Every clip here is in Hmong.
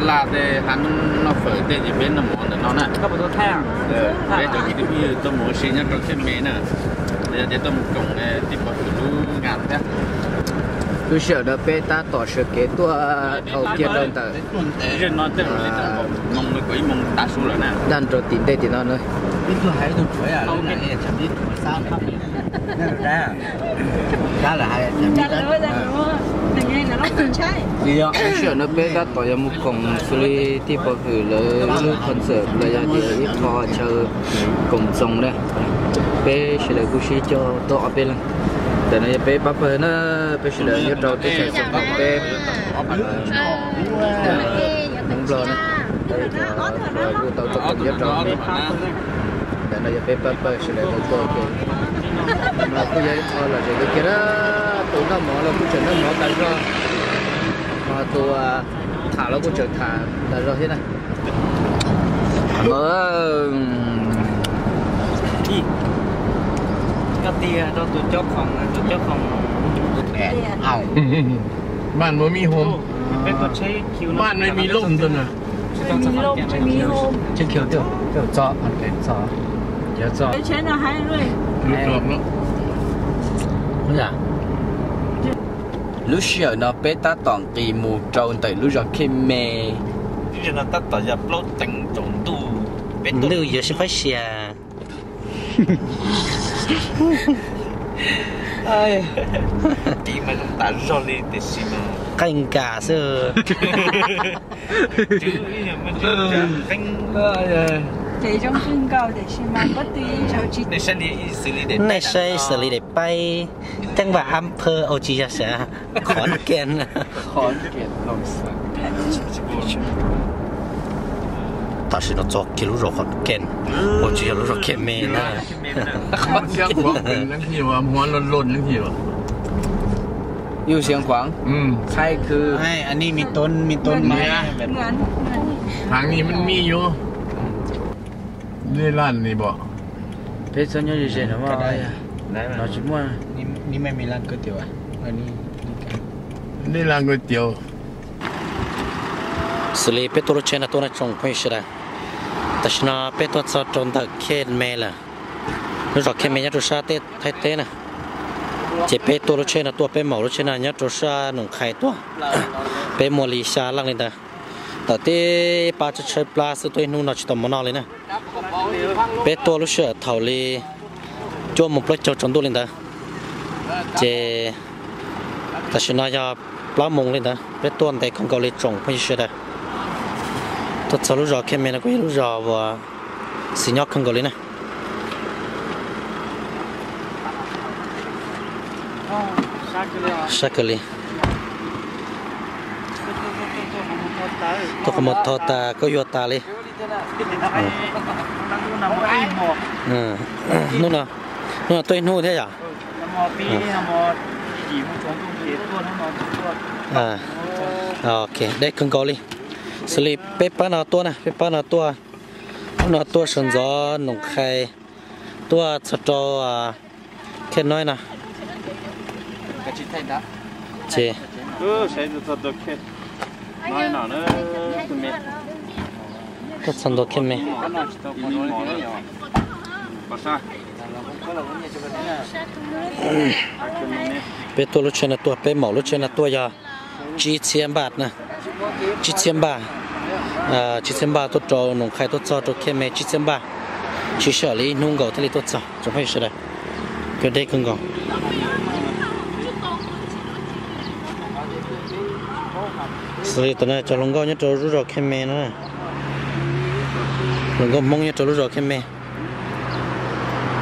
Laj tej hab noj fawm tej ces peb noj mov ntawm no na. Peb cov kwv tij phooj ywg tuaj mus ua si nyob rau Thiaj Me na, los yog tias tuaj mus koom tij Pov Hwm lub ngas thiab. Lub sij hawm no peb tab tom sawv kev tuaj dhau kiag rau ntawm daj rau tim ntej tim no na. Lub sij hawm no peb tab tom yuav mus koom xws li tij Pov Hwm lawv lub concert los yog tias ib qho chaw koom txoos na. Peb sawv daws kuj sib coj tuaj ob peb leeg. Ntawm no yog peb pab pawg na, peb sawv daws nyob rau teb chaws Xeev Khuam peb Hmoob Nplog na, kuj tau tuaj koom nyob rau. Ntawm no yog peb pab pawg sawv daws tau tuaj ua ke. No kuj yog ib qho lom zem kawg kiag na, tus noj mov los kuj tseem noj mov tas zog, ho tus tham los kuj tseem tham tas zog thiab na.บ้านบ่มีโฮม บ้านไม่มีร่มตัวน่ะ Lub sij hawm no peb tab tom nqis mus rau ntawm lub zos Khej Me. Tab tom yog plaub teev tsaus ntuj, peb tuaj ntuj yuav sib faib sia. Ib mas zoo tas zog li tiam sis mas qaij nkas xwb. Nej saib xws li daim paib, teeb vam ab phawj, au tsis yog sas, Khov Kees. Tam sim no txog kiag lub zos Khov Kees, au tsis yog lub zos Khej Me na. Yus siav kuav, thaib khw, anij mi toob mi toob ma. Thav ni man mi yus. Nej laj ni pom. Peb txhob nyob ze ze no, no tsis muaj. Nej laj kuj tiav. Xws li peb tuaj lub tsheb no tuaj na tsoom phooj ywg sawv daws. Tam sim no peb tuaj txog rau ntawm Khej Me lawm. Lub zos Khej Me nyob rau sab teb Thaib teb na. Ces peb tuaj lub tsheb no tuaj, peb maum lub tsheb no nyob rau sab Noom Qhais tuaj. Peb muaj li xya leej li ntawd. Tawm tib pab tshawb tshawb plab xwb, tuaj ib hnub no tsis tau mov noj li na. Peb tuaj lub sij hawm thaum li cuaj moos plaub caug tsaus ntuj li ntawd. Ces tam sim no yog plaub moos li ntawd, peb tuaj ntev kawg nkaus li tsoom phooj ywg sawv daws. Tuaj txog lub zos Khej Me no kuj yog lub zos uas xis nyob kawg nkaus li na. Sab kawg li. Tuaj qhov muag tho tas koj yuag tas li. Hnub no, hnub no tuaj ib hnub thiab yom? Ok, deb kawg nkaus li. Xws li peb pab no tuaj na, peb pab no tuaj, hnub no tuaj sawv ntxov Noom Qhais tuaj txog rau Khej Noi no. Ces tuaj txog ntua Khej Me. Peb tuaj lub tsheb no tuaj, peb maum lub tsheb no tuaj yog tsib txhiab npaj na. Tsib txhiab npaj, tsib txhiab npaj tuaj rau Noom Qhais tuaj txog rau Khej Me tsib txhiab npaj. Tsis sij hawm li ib hnub nkaus thiaj li tuaj txog tsoom phooj ywg sawv daws. Cov deb kawg nkaus. Xws li tam no cov hluas nkauj nyob rau lub zos Khej Me no, hluas nkauj Hmoob nyob rau lub zos Khej Me.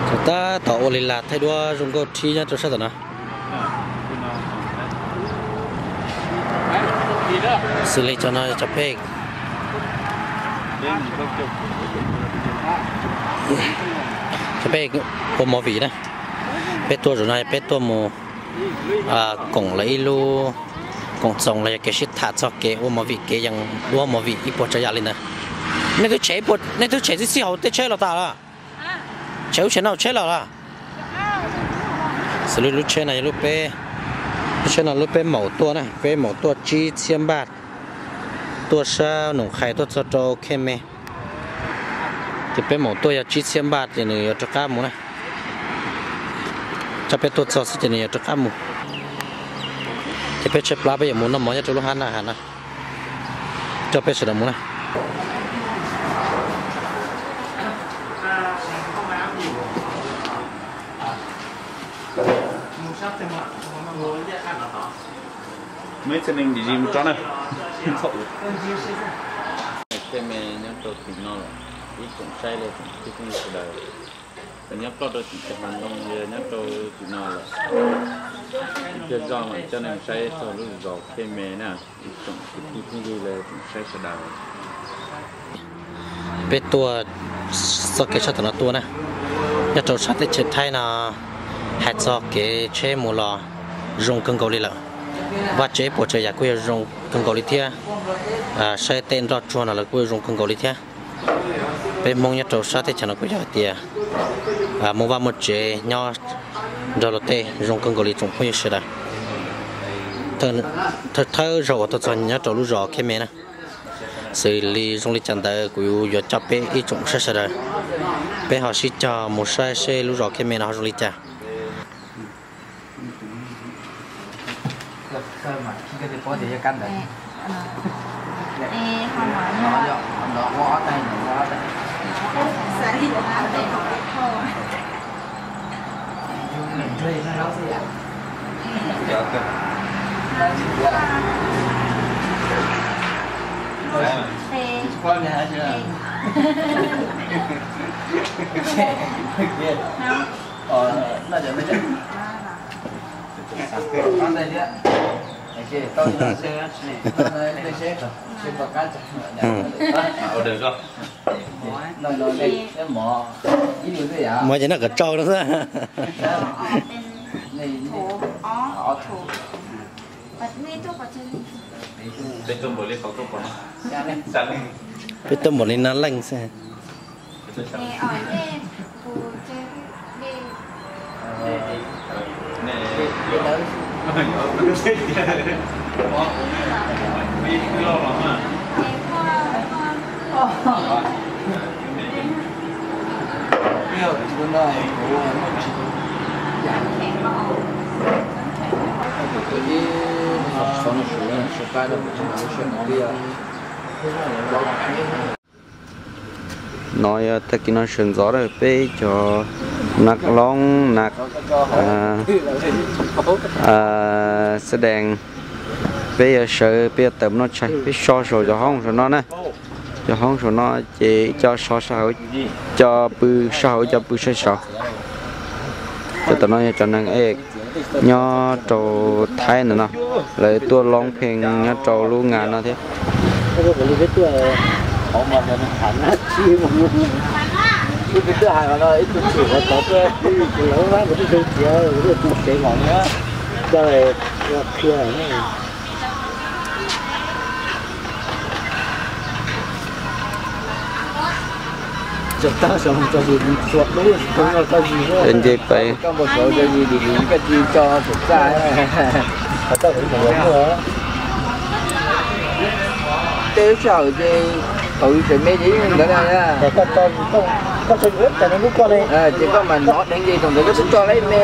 Cov tab tom ua li las thaij duab zoo nkauj thib nyob rau sab tom no. Xws li cov no cov pej, cov pej ua movie na. Peb tuaj zaum no peb tuaj mus koom lawv ib lub koom txoos los yog kev sib tham txog kev ua movie, kev yeem duab movie ib puas tsav yam li ntawd. Nej twb tshem txij txij hauv tej tsheb los tas lawm? Tshem lub tsheb no tsheb los lawm? Xws li lub tsheb no yog lub peb, lub tsheb no lub peb maum tuaj na, peb maum tuaj tsib txhiab npaj. Tuaj sab Noom Qhais tuaj txog rau Khe Me, ces peb maum tuaj yog tsib txhiab npaj ces nws yuav rov qab mus na. Coj peb tuaj txog xwb ces nws yuav rov qab mus. Ces peb tshaib plab peb yuav mus noj mov nyob rau lub hab na has na. Coj peb sawv daws mus na. Muaj ib txhia neeg dim zis mus tso na. Khe Me nyob rau tim no lawm, ib tsoom saib li tsoom phooj ywg sawv daws. Nyob ploj rau tim Cov Hav Ntoo, nyob rau tim no lawm. Ib pliag zoj mam coj nej mus saib txog lub zos Khe Me na, ib tsoom kwv tij phooj ywg li tsoom saib sawv daws. Peb tuaj txoj kev sab tom no tuaj na, nyob rau sab teb chaws Thaib no, hais txog kev tsheb mus los zoo kawg nkaus li lawm. Vaj tse puas tsav yam kuj yog zoo kawg nkaus li thiab. Saib tej nroj tsuag no lawv kuj zoo kawg nkaus li thiab. Peb Hmoob nyob rau sab teb chaws no kuj yog hais tias muaj vaj muaj tsev nyob nrog luag tej zoo kawg nkaus li tsoom phooj ywg sawv daws. Thawj thawj zaug uas tuaj txog nyob rau lub zos Khe Me na, xws li zoo li cas ntawd kuv yuav coj peb ib tsoom saib sawv daws, peb ho sib cog mus saib seb lub zos Khe Me no ho zoo li cas. Muaj ces noj kom tsau no xwb. Peb tuaj npaum li no leej xwb. No yog tag kis no sawv ntxov peb cov nas loob nas xab dees, peb yuav sawv peb yuav tawm mus noj tshais, peb so saum cov hoob saum no na. Cov hoob saum no ces ib co so sab hauv, co pw sab hauv, ib co pw sab saud. Cov tom no yog cov neeg ej nyob rau Thaib ntawm no, lawv tuaj loob pheej nyob rau lub nga no thiab. Nce pais. Tej lub sij hawm ces thaum yus tseem me ces yeej ntawd na. Ces koj mas hnov dheev ces thaum ntawd koj twb tso laib me.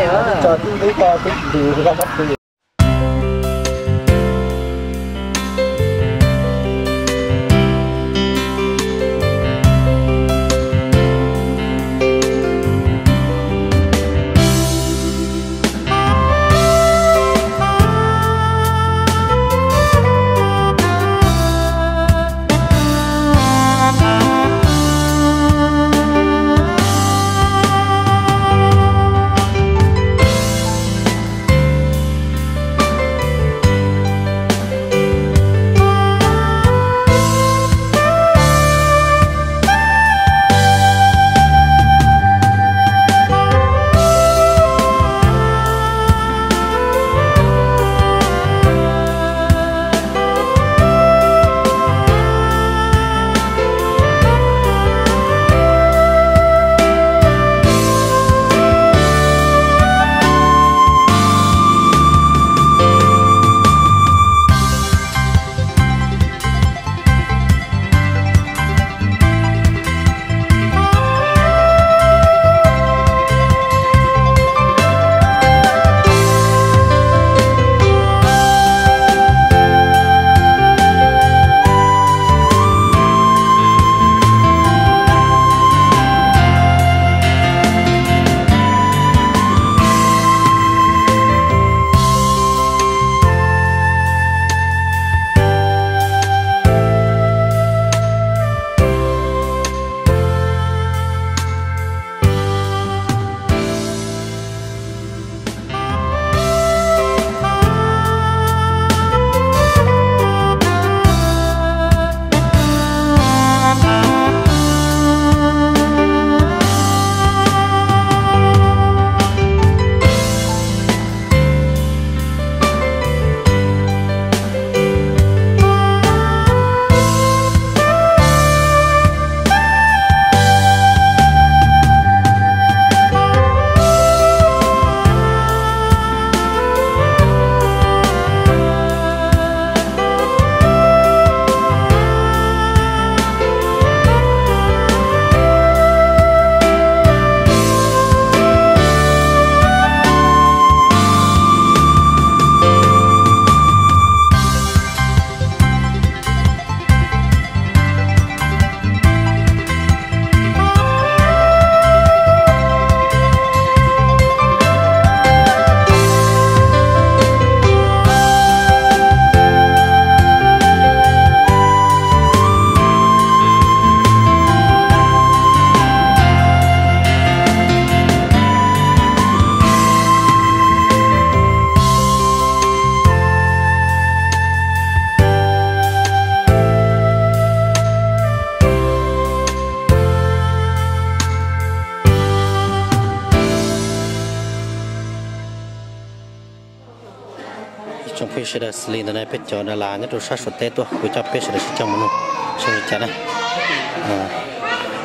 Phooj ywg sawv daws, xws li ntawm no peb cov das las nyob rau sab Suav teb tuaj, kuv coj peb sawv daws sib coj mus nug seb zoo li cas na.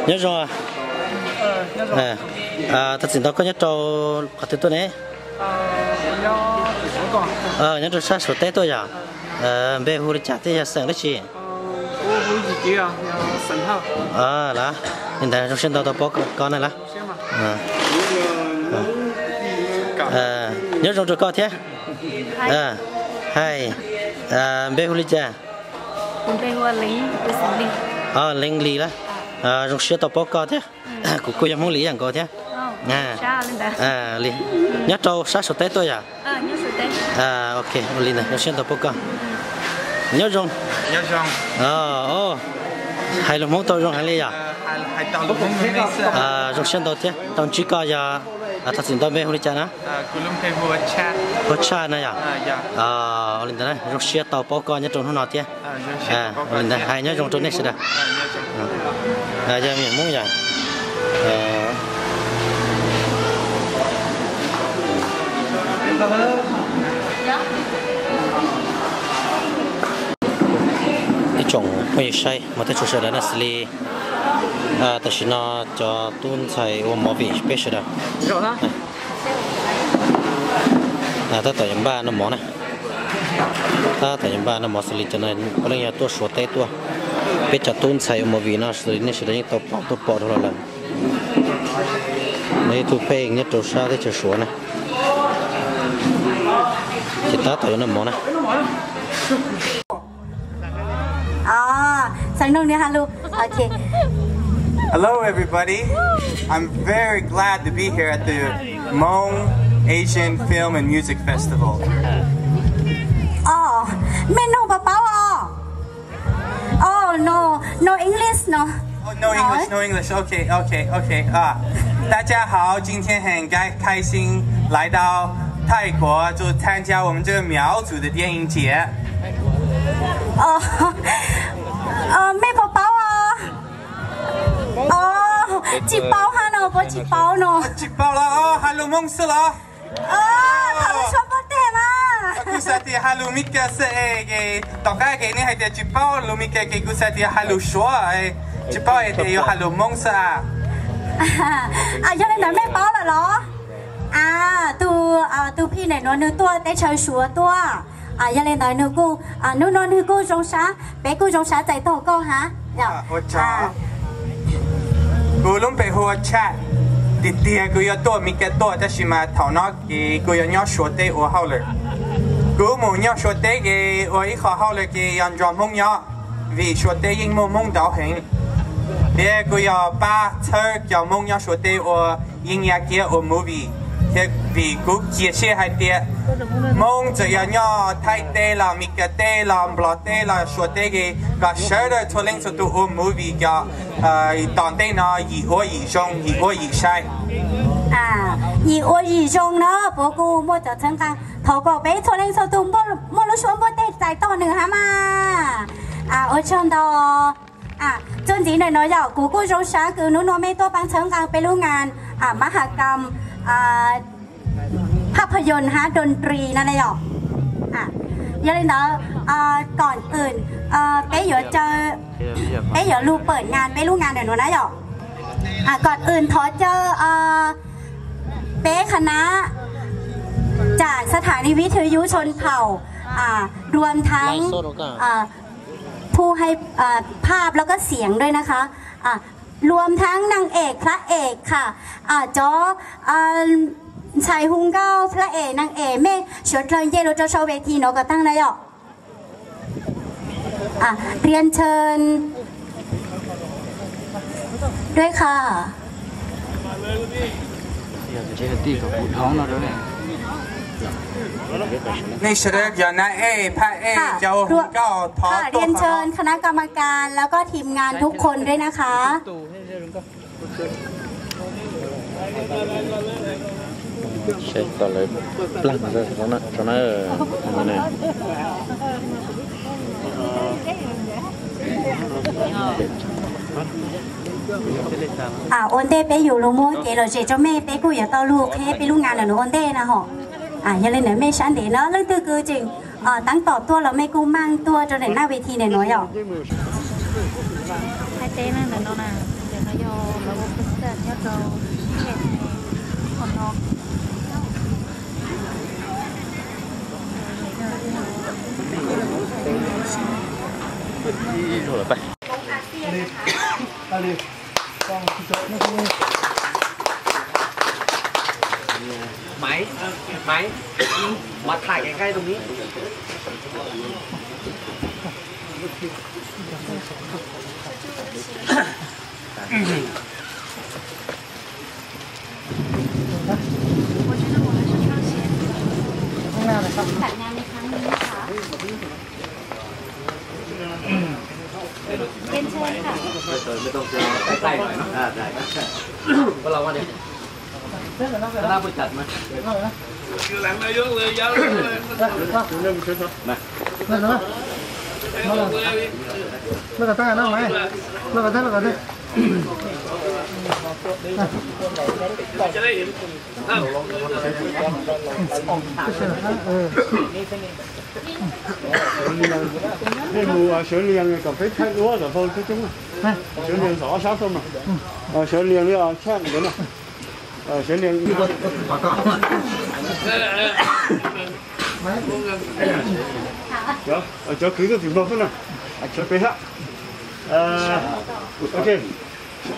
Nyob zoo. Thov txim ntau, koj nyob rau qhov twg tuaj ne? Nyob rau sab Suav teb tuaj yom? Npe hu li cas thiab yog xeem dab tsi? Lawm, li ntawd zoo siab ntau tau paub koj na lawm. Nyob zoo rau koj thiab. Hais, npe hu li cas? Leej Lis lawm. Zoo siab tau paub koj thiab. Kuv kuj yog Hmoob Lis ib yam nkaus thiab. Nyob rau sab Suav teb tuaj yom? Ok, ua li ntawd zoo siab ntau paub koj. Nyob zoo. Hais lus Hmoob tau zoo heev li yom? Zoo siab ntau thiab tau ntsib koj. Yog, thov txim ntau, npe hu li cas na? Hu Tshaj na yom? Ua li ntawd zoo siab tau paub koj nyob rau hnub no thiab. Ua li ntawd hais nyob zoo rau nej sawv daws. Yog me nyuam Hmoob yom? Ib tsoom phooj ywg saib mas thiab txhua sawv daws na, xws li tam sim no cov tub ntxhais ua movie peb sawv daws tab tom yuav npaj noj mov na. Tab tom yuav npaj noj mov xws li cov no puav leej yog tuaj Suav teb tuaj. Peb cov tub ntxhais ua movie no xws li nej sawv daws yeej tau pom tuaj pom rau los lawm. No ib tug pheej nyob rau sab teb chaws Suav na. Ces tab tom yuav noj mov na. Hello, everybody. I'm very glad to be here at the Hmong Asian Film and Music Festival. Mej nug paub paub os? Oh, no, no English, no. Oh, no English, no English. Okay, okay, okay. 大家好，今天很开开心来到泰国，就参加我们这个苗族的电影节。 Mej puas paub os? Tsis paub hab no, puab tsis paub no. Tsis paub los hais lus Hmoob xwb los? Thaum lub suab npuaj teg mas. Kuv xav tias hais lus Mis Kas xwb es, tom qab es nej hais tias tsis paub lus Mis Kas ces kuv xav tias hais lus Suav, tsis paub es tias yuav hais lus Hmoob xwb. Yog li ntawd mej paub lawm los? Tus, tus phim ntawm nuav nwg tuaj teb chaws Suav tuaj. Yog li ntawd nwg kuj, hnub no nwg kuj zoo sab, peb kuj zoo sab txais tau koj hab. Ua tsaug. Kuv lub npe hu ua Tshaj. Tiag tiag kuv yuav tuaj Mis Kas tuaj tab sis mas thaum no ces kuv yuav nyob Suav teb ua hauj lwm. Kuv mus nyob Suav teb ces ua ib qho hauj lwm ces yog nrog Hmoob nyob, vim Suav teb yeej muaj Hmoob ntau heev. Thiab kuv yog pab txhawb cov Hmoob nyob Suav teb ua yeeb yaj kiab ua movie, thiab vim kuv cia siab hais tias Hmoob txawm yog nyob Thaib teb los Mis Kas teb los Nplog teb los Suav teb ces kom sawv daws txhua leej txhua tus ua movie cov tom ntej no yim ua yim zoo, yim ua yim sai. Yim ua yim zoo na, puab kuj muaj cov txhawb nqaa thov kom peb txhua leej txhua tus muaj lub suab npuaj teg txais tog nws hab mas. Ua tsaug ntau. Txuas ntxiv ntawm no yog kuv kuj zoo sab kws hnub no mej tuaj paab txhawb nqaa peb lub ngaa mab has kam phaj pha yoos hab dontri no na yom. Yog li ntawd, kom wm peb yuav, peb yuav lug pawm ngaa peb lub ngaa ntawm no na yom. Kom wm thov caw peb khana tsam sas thas ni vib thw yub tshon thaum, ruam thaab phu hai phaj los koj xieev dua na kha, ruam thaab naag ees plag ees kha, cov ntxhais hu nkauj plag ees naag ees mej suav dlawg nce lug rau sau ve thi no kom taag na yom. เรียนเชิญ ด้วยค่ะ. Nej sawv daws cov naag ees phaj ees cov hu nkauj thov tuaj qhov no. ค่ะ เรียนเชิญคณะกรรมการแล้วก็ทีมงานทุกคนด้วยนะคะ. Ua ntej peb yuav lug muab kev lom zem rau mej, peb kuj yuav tau lug qheb peb lub ngaa ntawm nuav ua ntej na hom. Yog li ntawd mej sab ntev no leej twg kws tseem Tab tom tuaj los mej kuj maaj tuaj rau ntawm naj ves thi ntawm nuav yom. Hais teb na, ntawm no na, ntawm no yog lawv ua concert nyob rau ntawm qhov no. Máy, máy, màถ่ายcái ngay tรงนี้. Peb mus Suav Lias kom peb thaij duab kom tau coob coob. Suav Lias txog ob sab tuaj mas. Suav Lias li Tshaj ntawd na. Suav Lias. Cov kwv tuaj twm npog xwb na. Suav peb hab. Ok.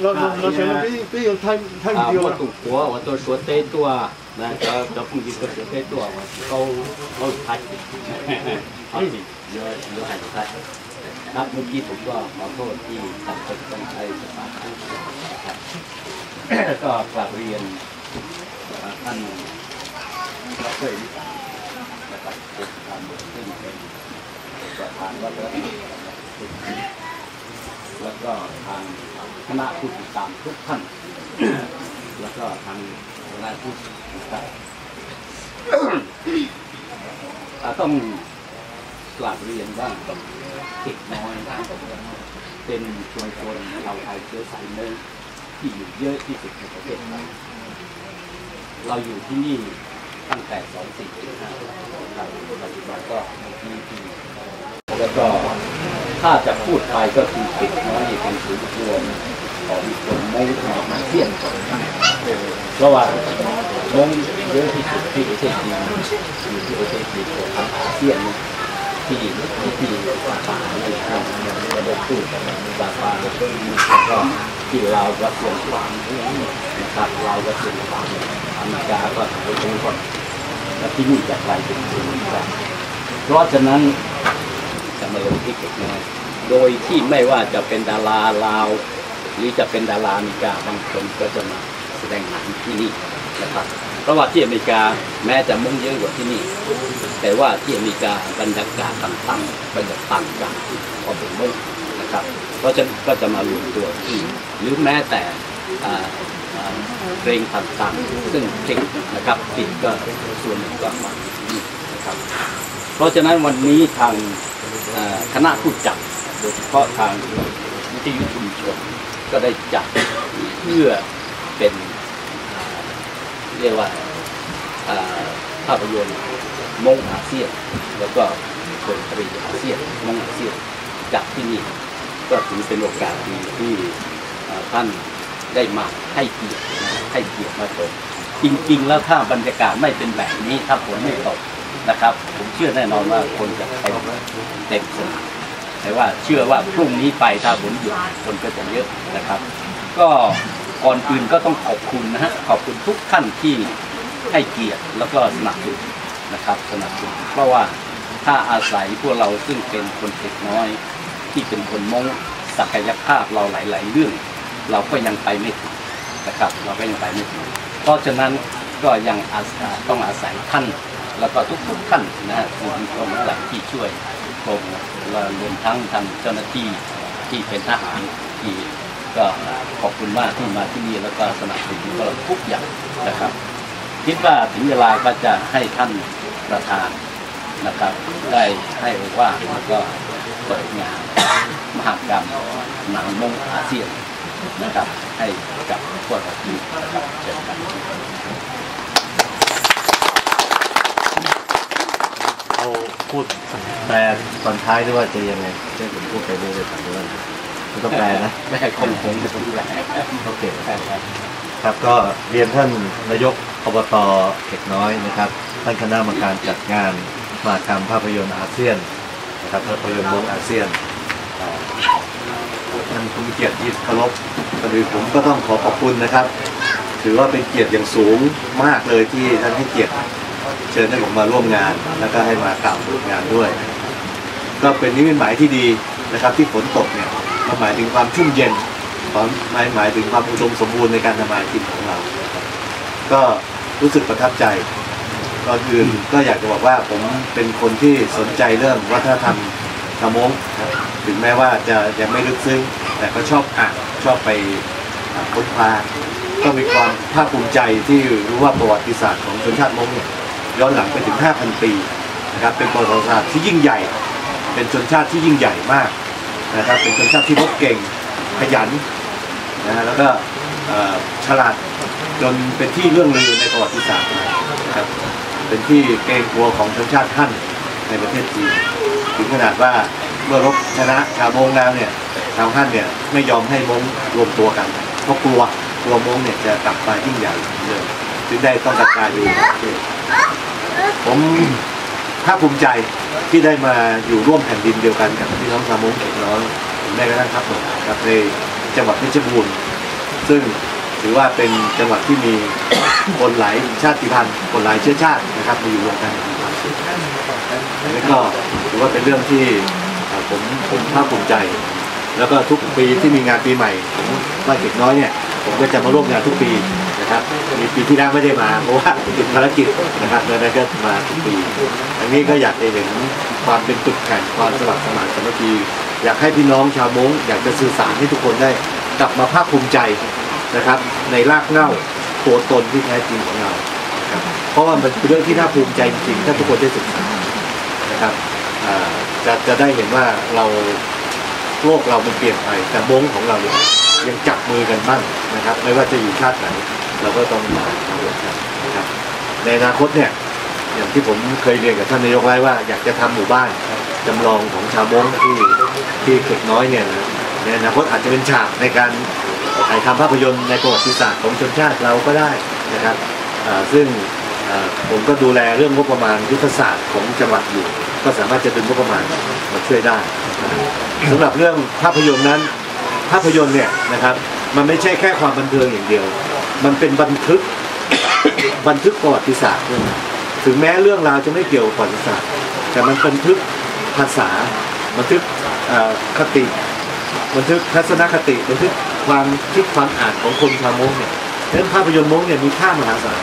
Los, los sawv no peb yuav thaij video. Muaj tus puav uas tuaj Suav teb tuaj, cov phooj ywg tuaj Suav teb tuaj uas tsis paub, paub lus Thaib, yuav hais lus Thaib. Đáp ứng kỹ thuật cho họ thôi thì tập trung trong đây cho bà. Có quà riêng, à, anh có quê đi, và tập trung làm một cái gì, và làm đó đó. แล้วก็ทางคณะผู้ติดตามทุกท่าน แล้วก็ทางหัวหน้าผู้ติดตาม อ่า ต้องกราบเรียนว่าเด็กน้อยเป็นชุมชนชาวไทยเชื้อสายม้งที่อยู่เยอะที่สุดในประเทศไทย เราอยู่ที่นี่ตั้งแต่สองสี่เจ็ดห้า ครับ ปัจจุบันก็อยู่ที่นี่ แล้วก็ถ้าจะพูดไปก็คือเด็กน้อยนี่เป็นศูนย์รวมของคนม้งในอาเซียน เพราะว่าม้งเยอะที่สุดที่ประเทศจีน อยู่ที่ประเทศจีนของอาเซียนนี่ ที่ ที่ป่านี่ ก็ได้พูดป่าป่า แล้วก็ที่ลาวรัสเซียขวางนะครับ ลาวรัสเซียขวาง อเมริกาก็ถอยลงก่อน แล้วที่นี่จะกลายเป็นศูนย์กลาง เพราะฉะนั้นจะมาลงที่เด็กน้อย โดยที่ไม่ว่าจะเป็นดาราลาว หรือจะเป็นดาราอเมริกา บางคนก็จะมาแสดงหนังที่นี่นะครับ เพราะว่าที่อเมริกาแม้จะม้งเยอะกว่าที่นี่ แต่ว่าที่อเมริกาบรรยากาศต่างๆก็จะต่างจากความเป็นม้งนะครับ เพราะฉะนั้นก็จะมารวมตัวที่นี่ หรือแม้แต่ อ่า อ่า เพลงต่างๆ ซึ่งเพลงนะครับ ติดก็ส่วนหนึ่งก็มาจากที่นี่นะครับ เพราะฉะนั้นวันนี้ทาง เอ่อ คณะผู้จัด โดยเฉพาะทางวิทยุชุมชน ก็ได้จัดเพื่อเป็น อ่า เรียกว่า อ่า ภาพยนตร์ม้งอาเซียน แล้วก็ดนตรีอาเซียน ม้งอาเซียน จัดที่นี่ ก็ถือเป็นโอกาสดีที่ เอ่อ ท่านได้มาให้เกียรตินะ ให้เกียรติมาชม จริงๆ แล้วถ้าบรรยากาศไม่เป็นแบบนี้ ถ้าฝนไม่ตกนะครับ ผมเชื่อแน่นอนว่าคนจะเต็ม เต็มสนาม แต่ว่าเชื่อว่าพรุ่งนี้ไปถ้าฝนหยุดคนก็จะเยอะนะครับ ก็ก่อนอื่นก็ต้องขอบคุณนะฮะ ขอบคุณทุกท่านที่ให้เกียรติแล้วก็สนับสนุนนะครับ สนับสนุน เพราะว่าถ้าอาศัยพวกเราซึ่งเป็นคนเด็กน้อย ที่เป็นคนม้ง ศักยภาพเราหลายๆเรื่อง เราก็ยังไปไม่ถึงนะครับ เราก็ยังไปไม่ถึง เพราะฉะนั้นก็ยังอาศ- อ่า ต้องอาศัยท่าน แล้วก็ทุกๆท่านนะฮะ สื่อมวลชนทั้งหลายที่ช่วยโปรโมท และรวมทั้งทางเจ้าหน้าที่ที่เป็นทหารที่ ก็ขอบคุณมากที่มาที่นี่แล้วก็สนับสนุนพวกเราทุกอย่างนะครับ คิดว่าถึงเวลาก็จะให้ท่านประธานนะครับ ได้ให้โอวาทแล้วก็เปิดงานมหกรรมหนังม้งอาเซียนนะครับ ให้กับพวกเราที่นี่นะครับ เชิญครับ เอา พูดแปลตอนท้ายด้วยว่าจะยังไง ให้ผมพูดไปเรื่อยๆ ตามนี้ก่อน ไม่ต้องแปลนะ ไม่ให้คนผมไม่ต้องแปล โอเค ครับ ก็เรียนท่านนายกอบต เข็กน้อยนะครับ ท่านคณะกรรมการจัดงานมหกรรมภาพยนตร์อาเซียนนะครับ ภาพยนตร์ม้งอาเซียน ท่านผู้มีเกียรติที่เคารพ ก่อนอื่นผมก็ต้องขอขอบคุณนะครับ ถือว่าเป็นเกียรติอย่างสูงมากเลยที่ท่านให้เกียรติเชิญให้ผมมาร่วมงาน แล้วก็ให้มากล่าวเปิดงานด้วย ก็เป็นนิมิตหมายที่ดีนะครับ ที่ฝนตกเนี่ย มันหมายถึงความชุ่มเย็น ความหมาย หมายถึงความอุดมสมบูรณ์ในการทำมาหากินของเรา ก็รู้สึกประทับใจ ก่อนอื่นก็อยากจะบอกว่าผมเป็นคนที่สนใจเรื่องวัฒนธรรมชาวม้งครับ ถึงแม้ว่าจะยังไม่ลึกซึ้ง แต่ก็ชอบอ่าน ชอบไปค้นคว้า ก็มีความภาคภูมิใจที่รู้ว่าประวัติศาสตร์ของชนชาติม้งเนี่ย ย้อนหลังไปถึง ห้าพัน ปีนะครับ เป็นประวัติศาสตร์ที่ยิ่งใหญ่ เป็นชนชาติที่ยิ่งใหญ่มากนะครับ เป็นชนชาติที่รบเก่ง ขยันนะฮะ แล้วก็ฉลาด จนเป็นที่เรื่องลือในประวัติศาสตร์นะครับ เป็นที่เกรงกลัวของชนชาติฮั่นในประเทศจีน ถึงขนาดว่าเมื่อรบชนะชาวม้งแล้วเนี่ย ชาวฮั่นเนี่ยไม่ยอมให้ม้งรวมตัวกัน เพราะกลัว กลัวม้งเนี่ยจะกลับมายิ่งใหญ่เหมือนเดิม จึงได้ต้องกระจายไปอยู่ต่างประเทศ ผมภาคภูมิใจที่ได้มาอยู่ร่วมแผ่นดินเดียวกันกับพี่น้องชาวม้งเข็กน้อย หรือแม้กระทั่งทับเบิกครับ ในจังหวัดเพชรบูรณ์ ซึ่งถือว่าเป็นจังหวัดที่มีคนหลายชาติพันธุ์ คนหลายเชื้อชาตินะครับ มาอยู่รวมกันอย่างมีความสุข อันนี้ก็ถือว่าเป็นเรื่องที่ผมภาคภูมิใจ แล้วก็ทุกปีที่มีงานปีใหม่ของบ้านเข็กน้อยเนี่ย ผมก็จะมาร่วมงานทุกปีนะครับ มีปีที่แล้วไม่ได้มาเพราะว่าติดภารกิจนะครับ ดังนั้นก็มาทุกปี อันนี้ก็อยากจะเห็นความเป็นจุดแข่ง ความสมัครสมานสามัคคี อยากให้พี่น้องชาวม้ง อยากจะสื่อสารให้ทุกคนได้กลับมาภาคภูมิใจนะครับ ในรากเหง้าตัวตนที่แท้จริงของเรานะครับ เพราะว่ามันเป็นเรื่องที่น่าภูมิใจจริงๆ ถ้าทุกคนได้ศึกษานะครับ จะจะได้เห็นว่าเรา โลกเรามันเปลี่ยนไป แต่ม้งของเราเนี่ยยังจับมือกันมั่นนะครับ ไม่ว่าจะอยู่ชาติไหน เราก็ต้องมาทำร่วมกันนะครับ ในอนาคตเนี่ย อย่างที่ผมเคยเรียนกับท่านนายกไว้ว่า อยากจะทำหมู่บ้านจำลองของชาวม้งที่ที่เข็กน้อยเนี่ยนะ ในอนาคตอาจจะเป็นฉากในการถ่ายทำภาพยนตร์ในประวัติศาสตร์ของชนชาติเราก็ได้นะครับ ซึ่งผมก็ดูแลเรื่องงบประมาณยุทธศาสตร์ของจังหวัดอยู่ ก็สามารถจะดึงงบประมาณมาช่วยได้ สำหรับเรื่องภาพยนตร์นั้น ภาพยนตร์เนี่ยนะครับ มันไม่ใช่แค่ความบันเทิงอย่างเดียว มันเป็นบันทึก บันทึกประวัติศาสตร์ด้วยนะ ถึงแม้เรื่องราวจะไม่เกี่ยวกับประวัติศาสตร์ แต่มันบันทึกภาษา บันทึกคติ บันทึกทัศนคติ บันทึกความคิดความอ่านของคนชาวม้งเนี่ย ฉะนั้นภาพยนตร์ม้งเนี่ยมีค่ามหาศาล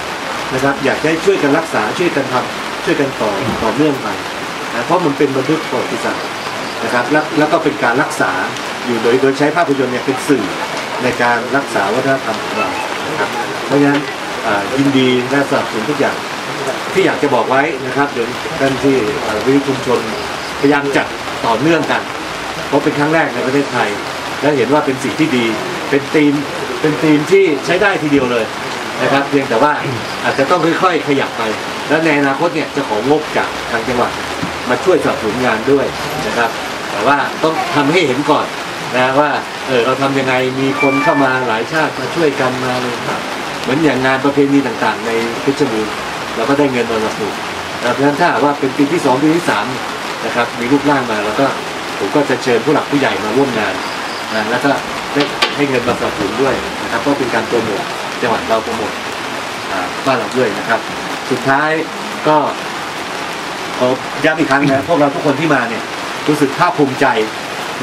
นะครับ อยากให้ช่วยกันรักษา ช่วยกันทำ ช่วยกันต่อต่อเนื่องไปนะ เพราะมันเป็นบันทึกประวัติศาสตร์นะครับ แล้วแล้วก็เป็นการรักษาอยู่โดยโดยใช้ภาพยนตร์เนี่ยเป็นสื่อในการรักษาวัฒนธรรมของเรานะครับ เพราะฉะนั้นยินดีและสนับสนุนทุกอย่างที่อยากจะบอกไว้นะครับ เดี๋ยวท่านที่วิทยุชุมชนพยายามจัดต่อเนื่องกัน เพราะเป็นครั้งแรกในประเทศไทย และเห็นว่าเป็นสิ่งที่ดี เป็นธีมเป็นธีมที่ใช้ได้ทีเดียวเลยนะครับ เพียงแต่ว่าอาจจะต้องค่อยๆขยับไป แล้วในอนาคตเนี่ยจะของงบจากทางจังหวัดมาช่วยสนับสนุนงานด้วยนะครับ แต่ว่าต้องทำให้เห็นก่อนนะว่าเออเราทำยังไง มีคนเข้ามาหลายชาติมาช่วยกันมาเลยครับ เหมือนอย่างงานประเพณีต่างๆในเพชรบูรณ์ เราก็ได้เงินมาสนับสนุนนะ เพราะฉะนั้นถ้าหากว่าเป็นปีที่สองปีที่สามนะครับ มีรูปร่างมา แล้วก็ผมก็จะเชิญผู้หลักผู้ใหญ่มาร่วมงานนะ แล้วก็ได้ให้เงินมาสนับสนุนด้วยนะครับ ก็เป็นการโปรโมทจังหวัดเรา โปรโมทบ้านเราด้วยนะครับ สุดท้ายก็ขอย้ำอีกครั้งนะ พวกเราทุกคนที่มาเนี่ยรู้สึกภาคภูมิใจ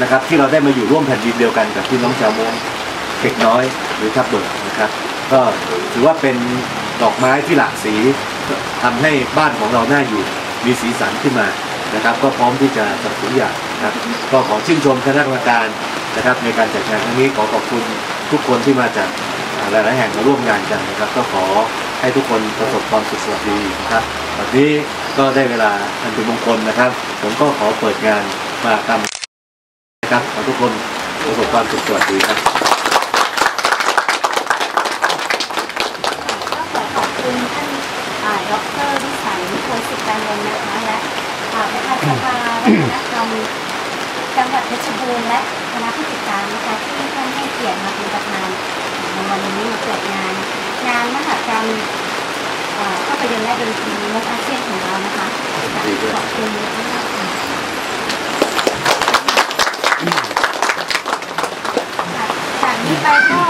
นะครับ ที่เราได้มาอยู่ร่วมแผ่นดินเดียวกันกับพี่น้องชาวม้งเข็กน้อยหรือทับเบิกนะครับ ก็ถือว่าเป็นดอกไม้ที่หลากสีทำให้บ้านของเราน่าอยู่ มีสีสันขึ้นมานะครับ ก็พร้อมที่จะสนับสนุนอย่างนะครับ ก็ขอชื่นชมคณะกรรมการนะครับ ในการจัดงานครั้งนี้ ขอขอบคุณทุกคนที่มาจากหลายๆแห่งมาร่วมงานกันนะครับ ก็ขอให้ทุกคนประสบความสุขสวัสดีนะครับ วันนี้ก็ได้เวลาอันเป็นมงคลนะครับ ผมก็ขอเปิดงานมหกรรมนะครับ ขอทุกคนประสบความสุขสวัสดีครับ ก็ขอขอบคุณท่านอ่าดอกเตอร์วิสัย โคสิตานนท์นะคะ และ อ่า ประธานสภาวัฒนธรรมจังหวัดเพชรบูรณ์และคณะผู้จัดการนะคะ ที่ท่านให้เกียรติมาเป็นประธานในวันนี้มาเปิดงาน งานมหกรรม เอ่อ ภาพยนตร์และดนตรีมุกอาเซียนของเรานะคะ ขอบคุณมากค่ะ จากนี้ไปก็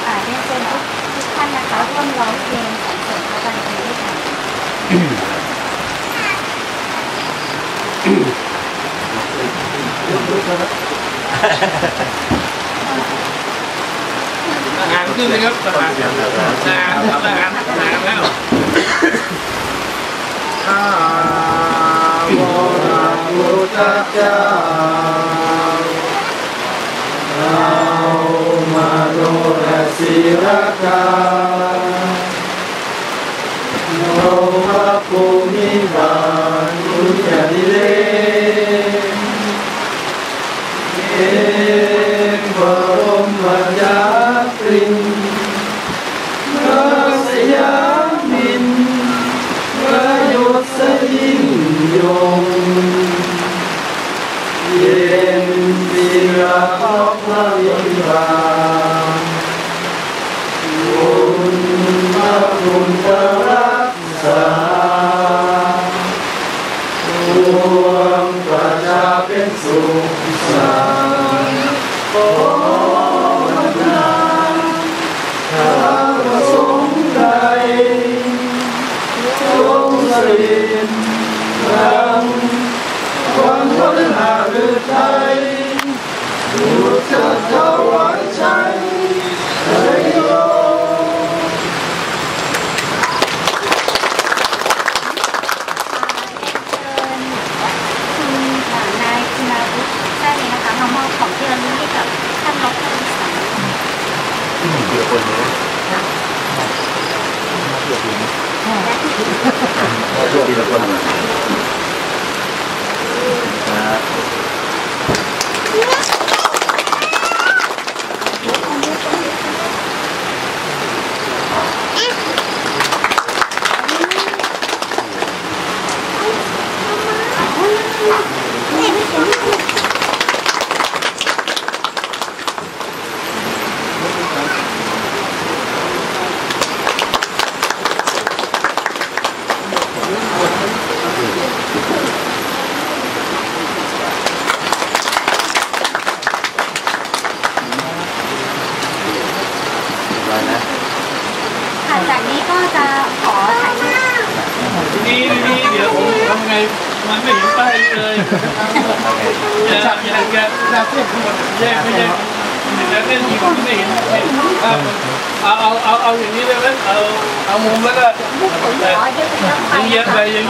อ่า เรียนเชิญทุก ทุกท่านนะคะ ร่วมร้องเพลงสรรเสริญพระบารมีด้วยกัน ทหารขึ้นเลยครับ ทหาร ทหาร ทหาร ทหารแล้ว ข้าพระพุทธเจ้า เอามโนรสีรักษา องค์พระภูมิบาลคุณใหญ่เล เอกบรมจักรินทร์ พระสยามินทร์ พระยศยิ่งยง เย็นศิลปะพระวิบาก คุณพระคุณพระรักษา ปวงประชาเป็นสุขสันต์ ขอพระนาง พระสงฆ์ไทย จงเสด็จดังวันพฤหัสฤทัย สุขสันต์ถวายชัย ชัยโย เชิญคุณ อ่า นายคุณาวุฒิได้เลยนะคะ มามอบของที่ระลึกให้กับท่านรองผู้โดยสาร ทีละคนเลยนะ ทีละคนครับ หลังจากนี้ก็จะขอถ่ายรูป นี่นี่เดี๋ยวผมทำไง มันไม่เห็นป้ายนี้เลย อย่าอย่าอย่าอย่าเทียบกันหมด แยกไม่แยก เดี๋ยวเล่นอยู่ไม่เห็น เอาเอาเอาเอาอย่างนี้ได้ไหม เอาเอามุมแล้วก็ เยียงไปเยียงไป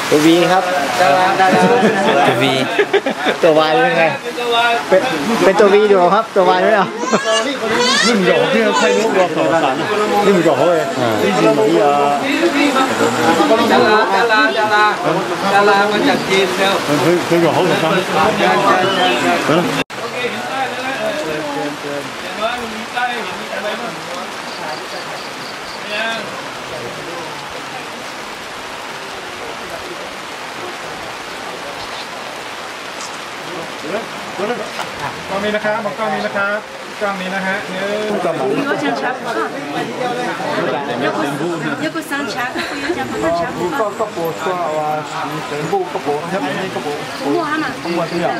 ตัววีครับ ตัววี ตัววายเป็นไง เป็นเป็นตัววีดีกว่าครับ ตัววายไม่เอา นี่มันหยอกที่ใช่ลูกเราสองสามนี่มันหยอกเขาเลย อ่า นี่จริงเหมือนเอ่อ ดาราดาราดาราดารามาจากจีนเร็ว เฮ้ยเฮ้ยหยอกเขาเหมือนกัน ใช่ใช่ใช่ใช่ เออ กล้องนี้นะครับ มองกล้องนี้นะครับ กล้องนี้นะฮะ หนึ่ง สอง สาม ก็ก็ปวดตัวว่าสีเต็มบุกก็ปวดครับ นี่ก็ปวด ปวดที่อ่ะ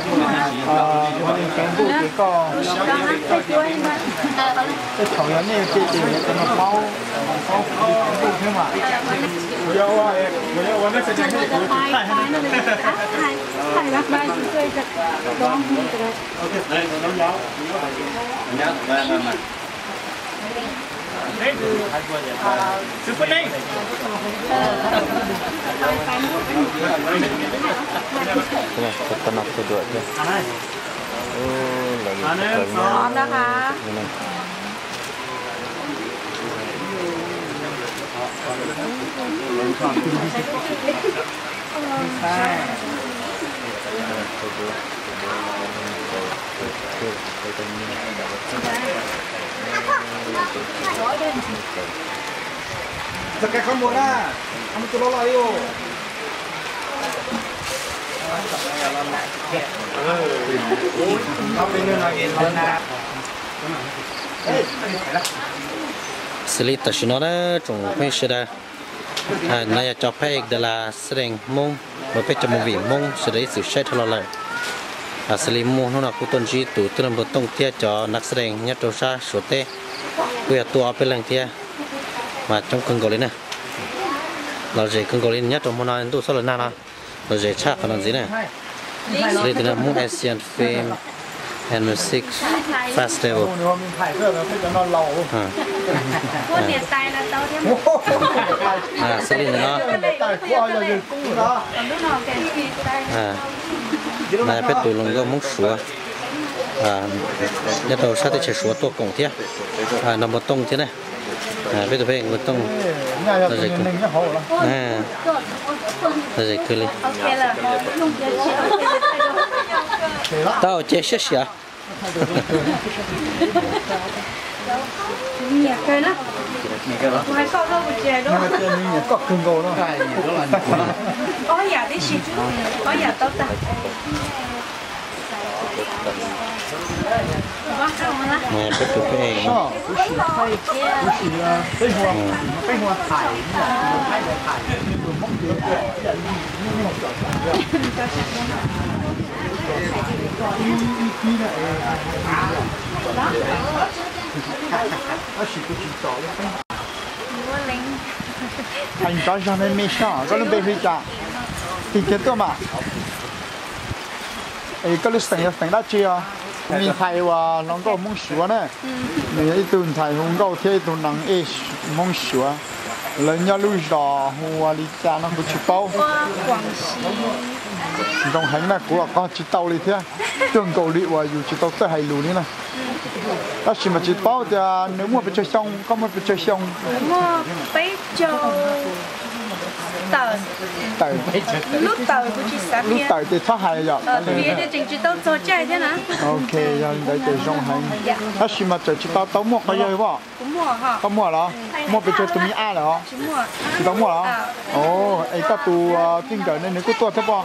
อ่า วันนี้เต็มบุกก็ cái thầu nhà này cái gì cái nó máu, máu cũng thế mà. Vô, vô, vô, vô, nó sẽ chạy cái gì cũng chạy. Thầy, thầy bác ba chúng tôi đón như thế này. Ok, đây, nó giống nhau. Nhớ, mà, mà, mà. Super Name. Cái này, cái con nọc tôi đuổi kìa. Ơ, là gì? Pom nab ka. Xws li tam sim no na, tsoom phooj ywg sawv daws, no yog cov phab ej das las xab dees Hmoob, uas peb cov movie Hmoob sawv daws ib txwm saib dhau los lawm. Xws li muaj hnub no kuv tuaj ntsib tus tij laug Npawg Tooj thiab cov nas xab dees nyob rau sab Suav teb, kuj yog tuaj ob peb leeg thiab, mas coob kawg nkaus li na. Lom zem kawg nkaus li, nyob rau hmo no ntuj txhob lawm nag no, lom zem tshaj qhov no ntxiv na. Xws li tias Hmoob Asian Film and Music Festival. Xws li ntawm no, mas peb tus hluas nkauj Hmoob Suav nyob rau sab teb chaws Suav tuaj koom thiab, Npawg Tooj thiab na. Peb tus phooj ywg Npawg Tooj, lom zem kawg li. Tau ces siab siab. Peb tus phooj ywg no. Hais nrov zog me me soj, koj lub npe hu li cas? Tig kiag tuaj mas. Es koj lub xeem yog xeem dab tsi os? Me ntxhais uas hluas nkauj Hmoob Suav na, nws yog ib tug ntxhais hu nkauj thiab ib tug nees ej Hmoob Suav. Lawv nyob lub zos hu ua li cas no kuv tsis paub. Zoo heev na, kuv los qog tsis tau li thiab, cuag nkaus li uas yus tsis tau txawj hais lus li na. Tab sis mas tsis paub tias nws muaj pes tsawg xyoo, koj muaj pes tsawg xyoo? Tawm, lub tawm ces txhob hais yom. Ok, yog li ntawd ces zoo heev. Tab sis mas txawm tsis tau tau muaj qhov yawg pob? Koj muaj los? Muaj pes tsawg tus me ab lawm os? Tsis tau muaj los? Es koj tus txij nkawm ne nws kuj tuaj thiab pob?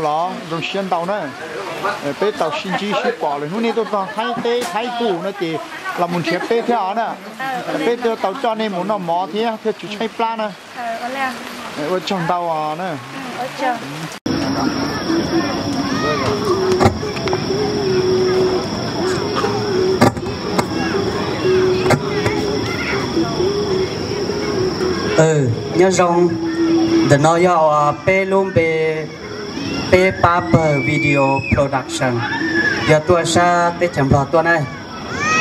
Los zoo siab ntau na. Peb tau sib ntsib sib pom lawm, hnub nej tuaj txog Thaib teb Thaib kuj no ces los mus nrhiav peb thiab os na. Peb thiaj tau coj nej mus noj mov thiab thiaj tsis tshaib plab na. Ua tsaug ntau os na. Nyob zoo, ntawm no yog peb lub npe, peb pab pawg video production, yog tuaj sab teb chaws Nplog tuaj na.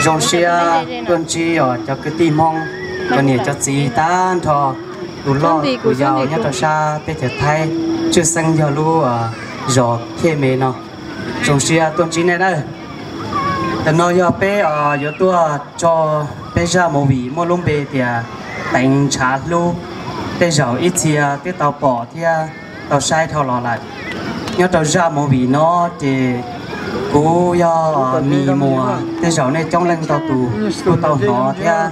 Zoo siab tuaj ntsib os cov kwv tij Hmoob, cov niam cov txiv tag nrho, tus loj tus yau nyob rau sab teb chaws Thaib, tshwj xeeb yog lub zos Khej Me no. Zoo siab tuaj ntsib nej na. Tam no yog peb yuav tuaj tso peb zaj movie muaj lub npe tias Teev Ntshav Hlub. Tej zaum ib txhia twb tau pom thiab tau saib dhau los lawm. Nyob rau zaj movie no ces kuv yog Mis Muas, tej zaum nej coob leej ntau tus kuj tau hnov thiab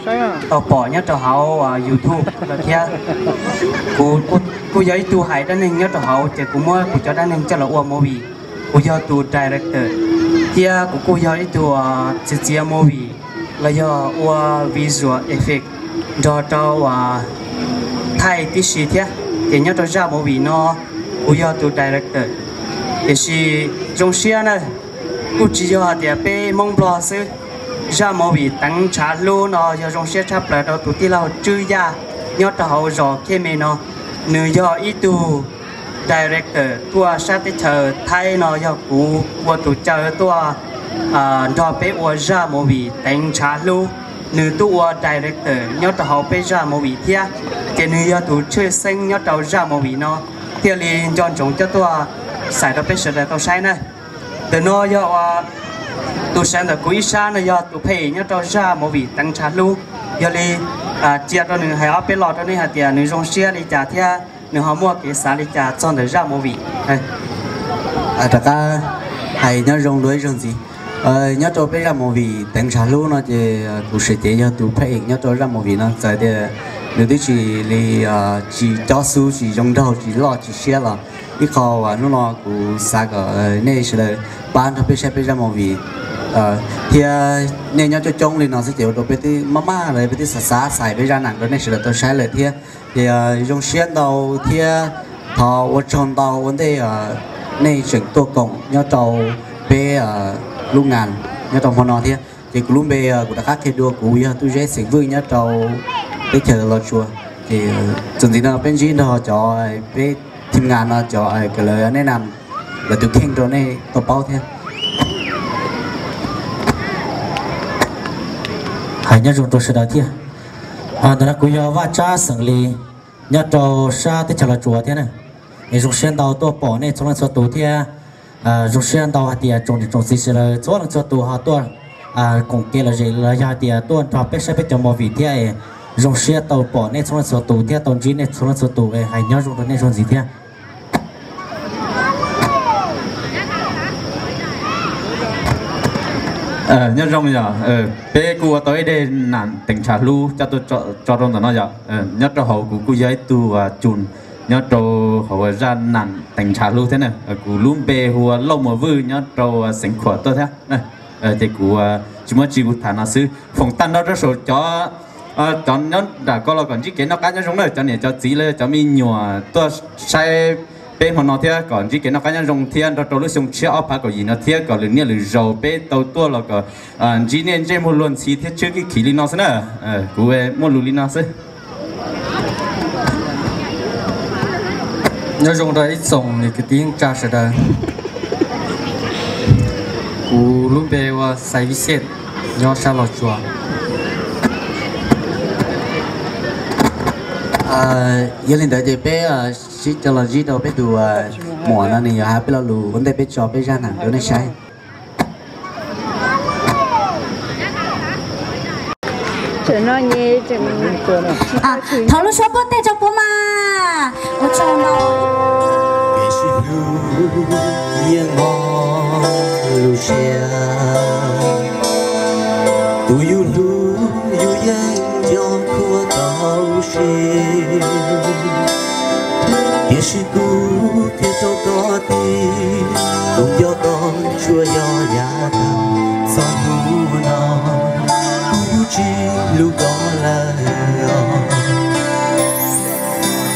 tau pom nyob rau hauv YouTube lawm thiab. Kuv kuj yog ib tug hais dab neeg nyob rau hauv ces kuv muab kuv cov dab neeg coj los ua movie. Kuv yog tus director thiab kuv kuj yog ib tug txiav txiav movie los yog ua visual effect nrog rau thaij tib si thiab. Ces nyob rau zaj movie no kuv yog tus director, tiam sis zoo siab na, kuj tsis yog hais tias peb Hmoob Nplog xwb. Zaj movie Teev Ntshav Hlub no yog zoo siab tshaj plaws rau tus tij laug Tswb Yaj nyob rau hauv zos Khej Me no. Nws yog ib tug director tuaj sab teb chaws Thaib no, yog kuv ua tus caw tuaj nrog peb ua zaj movie Teev Ntshav Hlub. Nws twb ua director nyob rau hauv peb zaj movie thiab, ces nws yog tus tshwj xeeb nyob rau zaj movie no, thiaj li nco ntsoov coj tuaj xaiv rau peb sawv daws tau saib na. Ntawm no yog tus sawv ntawm kuv ib sab no yog tus phej nyob rau zaj movie Teev Ntshav Hlub. Yog li Cia rau nws hais ob peb lo rau nej hais tias nws zoo siab li cas thiab nws ho muaj kev xav li cas txog ntawm zaj movie. Rov qab hais nyob zoo dua ib zaug ntxiv. Nyob rau peb zaj movie Teev Ntshav Hlub no ces kuv sawv cev yog tus phab ej nyob rau zaj movie no. Txawm tias nws twb tsis li, tsis cob xub, tsis zoo nraug, tsis loj tsis siab los ib qho uas hnub no kuv xav kom nej sawv daws pab nrog peb saib peb zaj movie thiab nej nyob coob coob li no xwb ces ua rau peb twb maj maj lawm, peb twb xav xav xais peb zaj nam rau nej sawv daws tau saib lawm thiab. Ces zoo siab ntau thiab thov ua tsaug ntau ua ntej nej tseem tuaj koom nyob rau peb lub nas nyob rau hmo no thiab. Ces kuv lub npe kuv rov qab qhia dua, kuv yog Tub Zeb xeem Vwj nyob rau teb chaws Los Tsuas. Ces txuas ntxiv no peb ntsib nrog cov peb thim nas no cov kws lawv nej nam lawv tus kheej rau nej tau paub thiab. Hais nyob zoo rau sawv daws thiab. Ntawm no kuv yog Vaj Tsab xeem Lis nyob rau sab teb chaws Los Tsuas thiab na. Es zoo siab ntau tuaj pom nej txhua leej txhua tus thiab zoo siab ntau hais tias tsoom niam tsoom txiv sawv daws txhua leej txhua tus ho tuaj koom kev lom zem los yog hais tias tuaj nrog peb saib peb cov movie thiab es zoo siab tau pom nej txhua leej txhua tus thiab tau ntsib nej txhua leej txhua tus es hais nyob zoo rau nej zaug ntxiv thiab. Nyob zoo yog peb kuj ua tau ib daim nam Teev Ntshav Hlub coj tuaj tso rau ntawm no yom. Nyob rau hauv kuv kuj yog ib tug cus nyob rau hauv zaj nam Teev Ntshav Hlub thiab na. Kuv lub npe hu ua Lauj Muas Vwj nyob rau xeev Khuam tuaj thiab. Ces kuv tsis muaj tsi kuv tham no xwb, foom tag nrho rau saum cov cov nyob nram ko los kom ntsib kev noj qab nyob zoo na, cov niam cov txiv los cov me nyuam tuaj saib peb hmo no thiab kom ntsib kev noj qab nyob zoo thiab nrog rau lub xyoo tshiab ob phav kaum yim no thiab kom lwm niaj lwm zaus peb tau tuaj los kom ntsib nej ntsej muag luag ntxhi thiab tswb kib khiv li no xwb na. Kuv muaj lus li no xwb. Nyob zoo rau ib tsoom niam kwv tij neej tsa sawv daws. Kuv lub npe ua Xais Vij Xej, nyob sab Los Tsuas. Yog li ntawd ces peb sib cov los ntsib rau peb tus muam no nws yuav hais peb lo lus ua ntej peb tso peb zaj nam rau nej saib. Thov lub suab pub tej rau puab mas. Ua tsaug ntau. Yeej mob lub siab, tus yus hlub yus yeej nco khuab tau si. Tiam sis kuv qhia rau koj tib, kuv nco koj tsuas yog yav tag, txog hnub no kuv tsis hlub koj lawm os.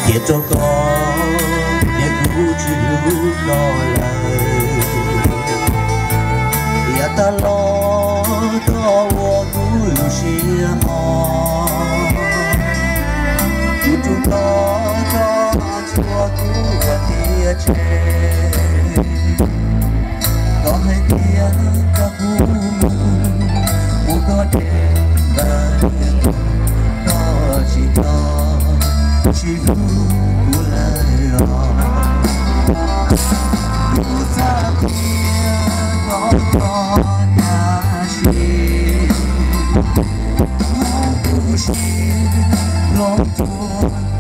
Qhia rau koj tias kuv tsis hlub koj lawm. Yav tas los koj ua kuv lub siab mob, kuv rub koj txog tsuas kuv ua tiag tsev. Koj hais tias koj kuv mus, kuv koj deb ntawd, koj tsis koj tsis hlub kuv lawm os. Kuv txhaj tias koj koj tiam sis kuv tu siab hloov tsuag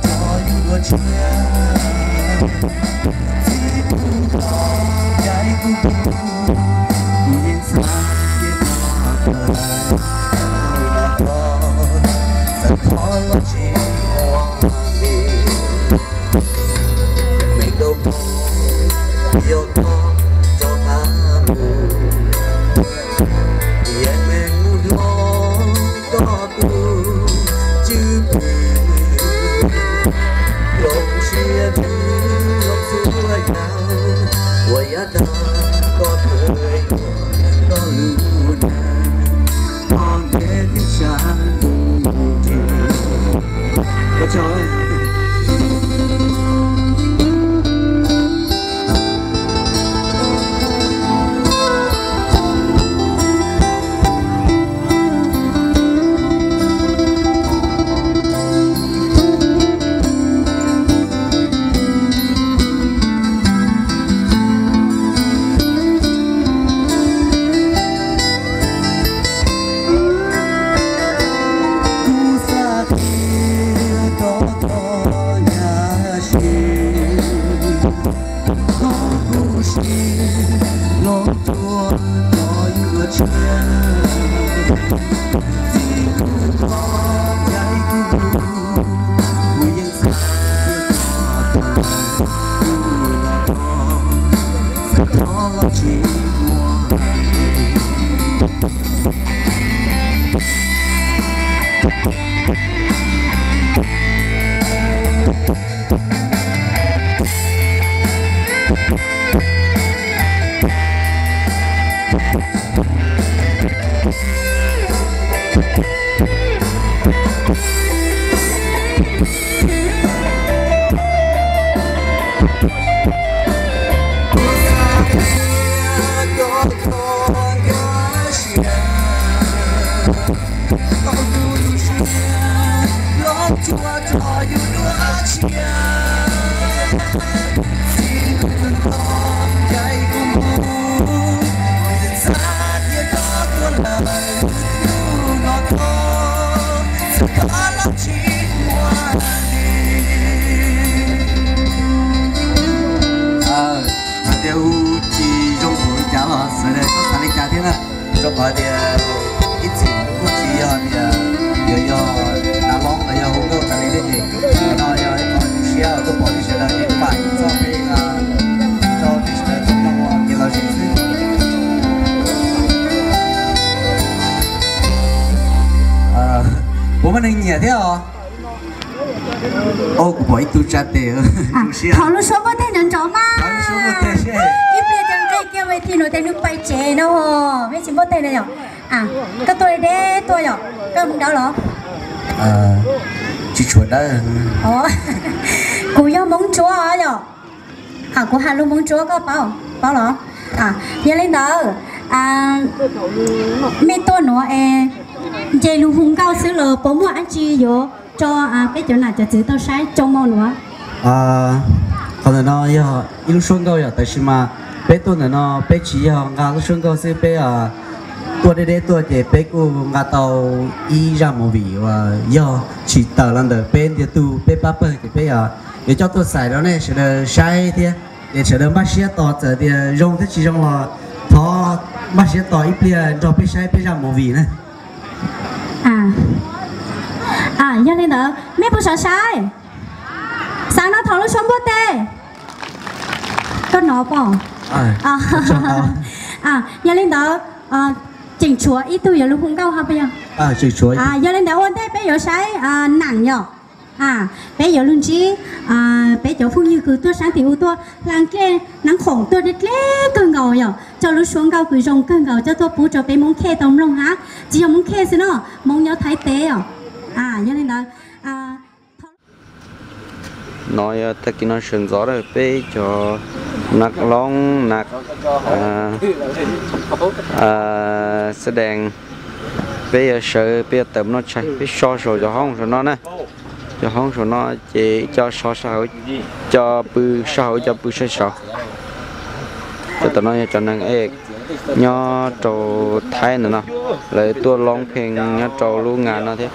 rau yus dua tshiab. Txij hnub koj yaim kuv mus, kuv yeej txhaj tias koj koj lawm, koj txawm thov los tsis ua li. Meem rau koj, yog koj rov qab mus, yeej meem mus hloov koj tus cwj pwm. Hloov siab pwm hloov txhua yam uas yav tag koj kheev yuav koj lub neej, koj ntev tib sab ntuj nrig. Hais tias hu tsis zoo kuv li cas los sawv daws txhob xav li cas thiab na, rau qhov tias ib txhis kuj tsis yog tias yuav yog nav loob los yog hu nkauj tas li thiab ces qhov no yog ib qho tu siab uas tuaj pom li sawv daws ces pam txog peb rau tias sawv daws txhob mloog ua kev lom zem xwb. Puas muaj neeg nyiam thiab os? Kuv pom ib tug tsa tes. Thov lub suab npuaj teg nrov nrov mas. Ib pliag ces nqis kiag ua thi nus tes nws pais tsev no. Peb tsis npuaj teg na yom. Koj tuaj deb tuaj yom, koj mus dawb los? Tsis tshua dawb. Kuv yog Hmoob Ntsuab yom. Kuv hais lus Hmoob Ntsuab koj paub, paub los? Yog li ntawd, mej tuaj nuav es nce lug hu nkauj xwb los puas muaj dab tsi yuav tso peb cov nam cov txwv tau saib coj moo nuav? Qhov ntawm no yog ib lub suab nkauj yom, tab sis mas peb tuaj ntawm no peb tsis yog nqa lub suab nkauj xwb, peb tuaj deb deb tuaj ces peb kuj nqa tau ib zaj movie uas yog tshwm tawm los ntawm peb ntiag tug peb pab pawg ces peb yuav coj tuaj xais rau nej sawv daws saib thiab. Es sawv daws npaj siab tos, txawm tias zoo thiab tsis zoo los thov npaj siab tos ib pliag nrog peb saib peb zaj movie na. Yog li ntawd mej puas sawv saib? Xav no thov lub suab npuaj teg. Koj nov pob? Yog li ntawd tseem tshuav ib tug yuav lug hu nkauj ho puas yog? Yog li ntawd ua ntej peb yuav saib nam yom. Peb yuav lug ntsib peb cov phooj ywg kws tuaj saab tim u tuaj hla nklej nab khoom tuaj dleb dleb kawg nkaus yom, coj lub suab nkauj kws zoo kawg nkaus coj tuaj pub rau peb Moob Khej tau mloog hab tsis yog Moob Khej xwb no, Moob nyob Thaib teb os. Yog li ntawd no yog tag kis no sawv ntxov peb cov nam loob nam xab dees, peb yuav sawv peb yuav tawm noj tshais, peb so saum cov hoob saum no na. Cov hoob saum no ces ib co so sab hauv, co pw sab hauv, ib co pw sab saud. Cov tom no yog cov neeg ej nyob rau Thaib ntawm no, lawv tuaj loob pheej nyob rau lub nga no thiab.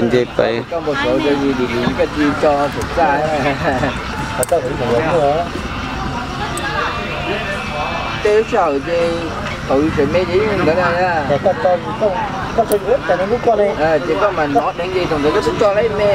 Nce pais. Tej lub sij hawm ces thaum yus tseem me ces yeej ntawd na. Ces koj mas hnov dheev ces thaum ntawd koj twb tso lawm me.